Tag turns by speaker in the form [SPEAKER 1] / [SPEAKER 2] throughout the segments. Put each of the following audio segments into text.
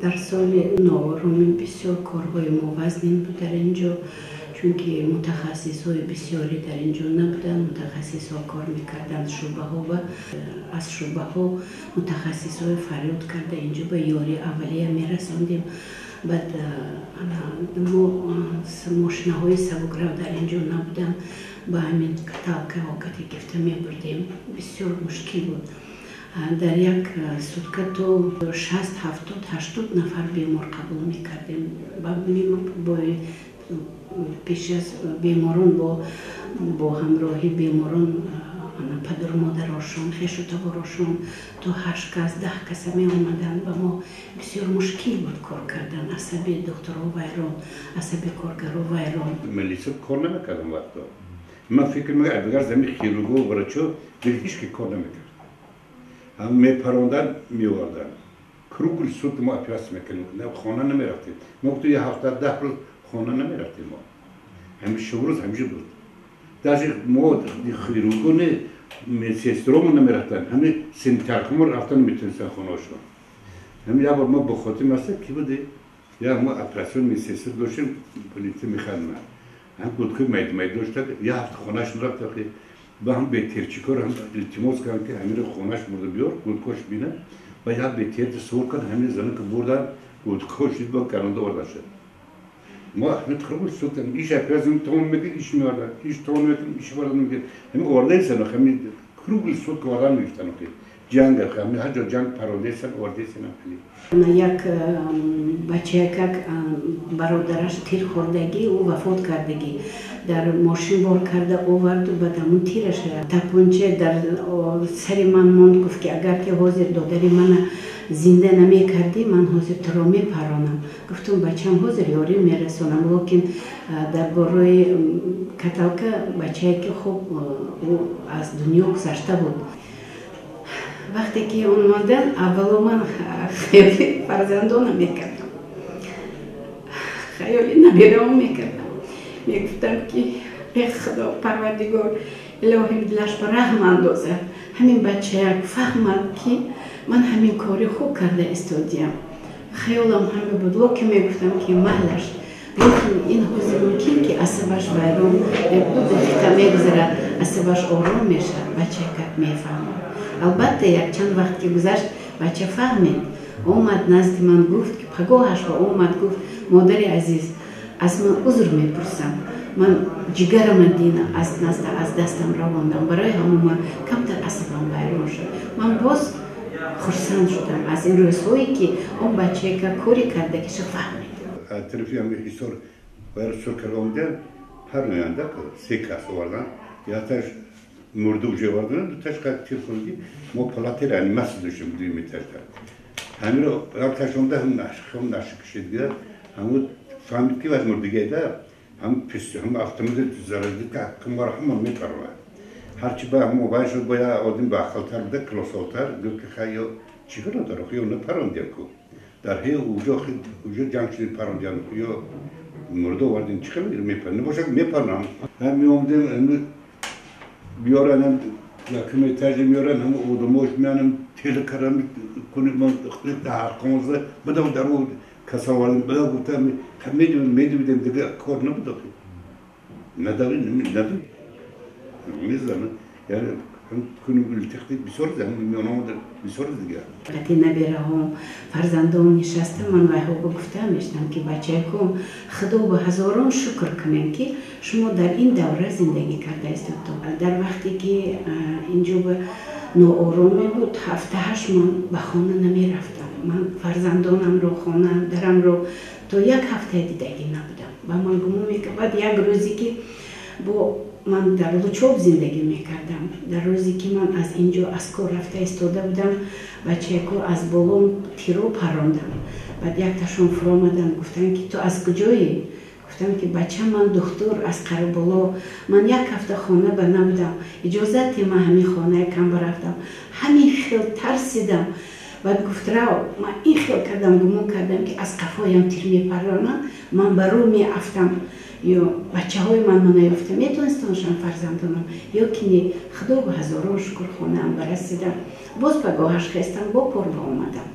[SPEAKER 1] Дар соли ноороми бисёр корҳои мо вазнин буд дар ин ҷо, чунки мутахассисҳои бисёре дар ин ҷо набуданд. Мутахассисҳо кор мекарданд шӯъбаҳо ва аз шӯъбаҳо мутахассисҳои фарёд карда ин ҷо ба ёрии аввалия мерасондем. Баъд мо мошинаҳои сабукрав дар ин ҷо набуданд, ба ҳамин каталкаҳо кати гирифта мебурдем. Бисёр мушкил буд. Дар як сутка то 60, 70, 80 нафар бемор қабул мекардем. Пеш аз беморон бо ҳамроҳи беморон падару модарошон, хешу таборошон то 8 кас, 10 каса меомаданд. Ба мо бисёр мушкил буд кор кардан. Асаби духтурҳо вайрон, асаби коргарҳо вайрон.
[SPEAKER 2] Милиса кор намекардам вақто. Ман фикр мекардам, агар зами хирурго врачо дигар ҳеч ки кор намекард. Ҳам мепарондан, меовардан. Круглый сутки мо оператсия мекардем, хона намерафтем. Мо гуфтем, як ҳафта, 10 рӯз хона намерафтем мо. Ҳамин шабу рӯз ҳамеша буд. Даже мо хирурго не, медсестромо намерафтан, ҳамин санитаркамо рафтан наметонистан хонаошон. Ҳамин як бор мо бо хотир аста ки буди, як мо оператсион медсестра доштем, полиция мехадма. Ҳам гудкои майда-майда дошта, як ҳафта хонашон рафта, ба ҳам бетерчикор ҳам илтимос кардам, ки ҳаминро хонаш бурда биёр, гудкош бина. Ва як бетерти сур кард, ҳамин зана ки бурдан, гудкош дид, ба каронда оварда шуд. Мо ҳамин круглый сутки иш оператсия тамом мекард, иш меовардан, иш тамом мекард, иш овардан мекард. Ҳамин овардаесан, ҳамин круглый сутки овардан мегирифтан. Ҷанг, ҳамин ҳар ҷо ҷанг парондаесан, овардаесан.
[SPEAKER 1] Як бачаякак бародараш тир хӯрдагӣ, ӯ вафот кардагӣ, дар мошин бор карда оварду, баъд ҳамун тираша тапонча дар сари ман монд. Гуфт, ки агар ки ҳозир додари мана зинда намекардӣ, ман ҳозир туро мепаронам. Гуфтум, бачам, ҳозир ёрӣ мерасонам. Лекин дар бораи каталка бачае ки хуб ӯ аз дунё гузашта буд. Вақте ки омадан, аввало ман хаёли фарзандонам мекардам, хаёли набираом мекардам. Мегуфтам, ки э Худо, Парвардигор, илоҳим, дилаш ба раҳм андозад, ҳамин бачаяк фаҳмад, ки ман ҳамин кори хуб карда истодиям. Хаёлам ҳаме буд. Лекин мегуфтам, ки майлаш, лекин ин ҳозир мумкин, ки асабаш вайрон, 1-ду дақиқа мегузарад, асабаш ором мешавад, бачакак мефаҳмад. Албатта, якчанд вақт ки гузашт, бача фаҳмид, омад назди ман, гуфт, ки пагоҳашро омад, гуфт: «Модари азиз, аз ман узр мепурсам, ман ҷигарама дина аз дастам равондам, барои ҳамон ман камтар асабам вайрон шуд». Ман боз хурсанд шудам аз ин рӯзҳое, ки он бачака кори кардагиша фаҳмид.
[SPEAKER 2] Аз тарафи ҳами Ҳисор вайро сур карда омадан, парноянда се кас овардан, якташ мурда уже овардан, дуташ тир хӯрдӣ. Мо палатаи реаниматсия доштем дуюм этажда. Ҳамиро якташ омада, ҳам наша кашид гирад, ҳамун фаҳмид, ки ваз мурдагида, ҳам ҳам автомат зарядит ҳамара ҳама мепарвад. Ҳарчи ба мобайл шуд, бо як одим ба ақлтар буда, килосолтар, гуфт, ки хай, ё чӣ кора дорах, ё напарондиям ку дар ҳе уҷо уҷо ҷанг шуди, парондиям ё мурда овардем, чӣ хел мепар набошад, мепарнам. Ҳам меомадем, биёран, якум этажи меёран, ҳама одамош меанам, тела карам кунем, ҳарқонза бадам дар каса овардем, бада гуфтам, медивидем, дига кор набуд. Надави надави мезанам, яъне бисёр бисёр дигар.
[SPEAKER 1] Қати набираҳом, фарзандом нишаста, ман вайҳо гуфта мешудам, ки бачаком, Худо ба ҳазорон шукр кунем, ки шумо дар ин давра зиндагӣ карда истодтон. Дар вақте ки инҷо ба ноороме буд, 7-8 ман ба хона намерафтам. Ман фарзандонамро, хона дарамро то як ҳафта дидагӣ набудам. Ба ман гумон мекард. Баъд як рӯзе, ки бо ман дар Лучоб зиндагӣ мекардам, дар рӯзе, ки ман аз ин ҷо аз кор рафта истода будам, бачаяко аз болом тиро парондам. Баъд якташон фуромаданд, гуфтанд, ки ту аз куҷоӣ? Гуфтам, ки бача, ман духтур аз Қараболо, ман як ҳафта хона ба набудам, иҷозат те, ман ҳамин хонаи кам рафтам. Ҳамин хел тарсидам. Баъд гуфт: «Рав». Ман ин хел кардам, гумон кардам, ки аз қафоям тир мепаронанд, ман ба рӯ меафтам ё бачаҳои ман мана ёфта метавонистоншам, фарзандонам, ё ки не. Худо ба ҳазорон шукр, хонаам барасидам. Боз пагоҳаш хестам, бо кор ба омадам.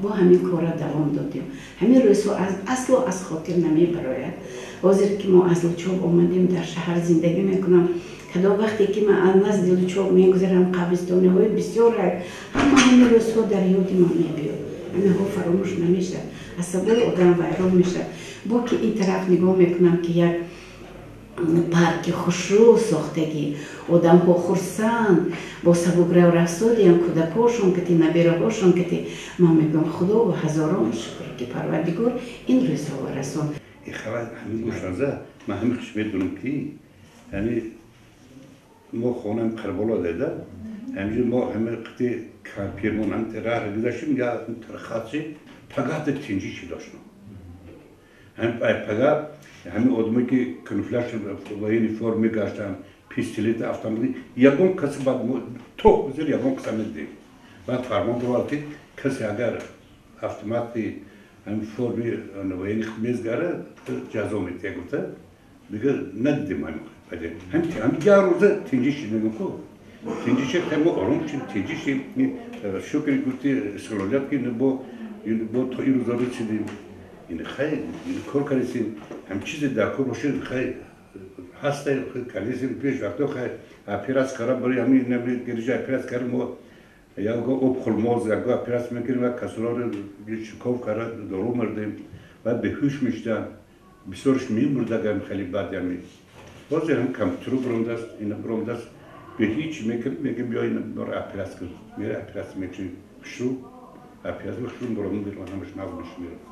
[SPEAKER 1] Бо ҳамин корро давом додем. Ҳамин рӯзҳо асло аз хотир намебарояд. Ҳозир ки мо аз Лучоб омадем, дар шаҳр зиндагӣ мекунам, кадом вақте ки ман аз назди Лучоб мегузарам, қабристониҳои бисёр, ҳама ҳамин рӯзҳо дар ёди ман мебиёд. Ҳаминҳо фаромӯш намешавад, асабои одам вайрон мешавад. Бо ки ин тараф нигоҳ мекунам, ки як парки хушрӯ сохтагӣ, одамҳо хурсанд, бо сабукрав рафсодиям, кӯдакошон кати, набераҳошон кати, ман мегӯям, Худо ва ҳазорон шукр, ки Парвардигор ин рӯзҳоро расон.
[SPEAKER 2] Ҳамин гӯшанза ман ҳамин хиш медонам, ки яъне мо хонаам Қарболо деда, ҳаминҷо мо ҳама қити кампирмон ҳам раҳ гузаштем, я тархатши пагата тинҷи чи доштем. Ҳам пага ҳамин одаме ки камуфляж, военный форм мегаштанд, пистолет, автомобил, ягон каси баъд то ҳозир ягон каса медидем. Баъд фармон бировард, ки касе агар автомати ҳамин форми военный мезгара, ҷазо метия гуфта. Дига надидем. Ҳамин як рӯза тинҷӣ шид, мегӯм ку, тинҷӣ шид, мо ором шид, тинҷӣ шид. Шукри гуфти истиқлолият, ки бо то ин рӯза расидем. Ин хай кор кардесем, ҳам чизе дар кор бошед, хай ҳаста кардесем. Пеш вақто хай операция кардам, барои ҳамин гирижа операция кардам, мо яго опухоль мозг, яго операция мекардем ва касуроро шикоф карда дору мурдем ва беҳуш мешуданд, бисёрш мемурдагам хеле. Баъд ҳами ҳозир ҳам компютеру биромдааст, ина биромдааст, бе ҳеч мекунем, мегем, биё ина операция кун, мера операция мекунем, хушрӯ операция, хушрӯ биром, ҳамаш нағз мешумерам.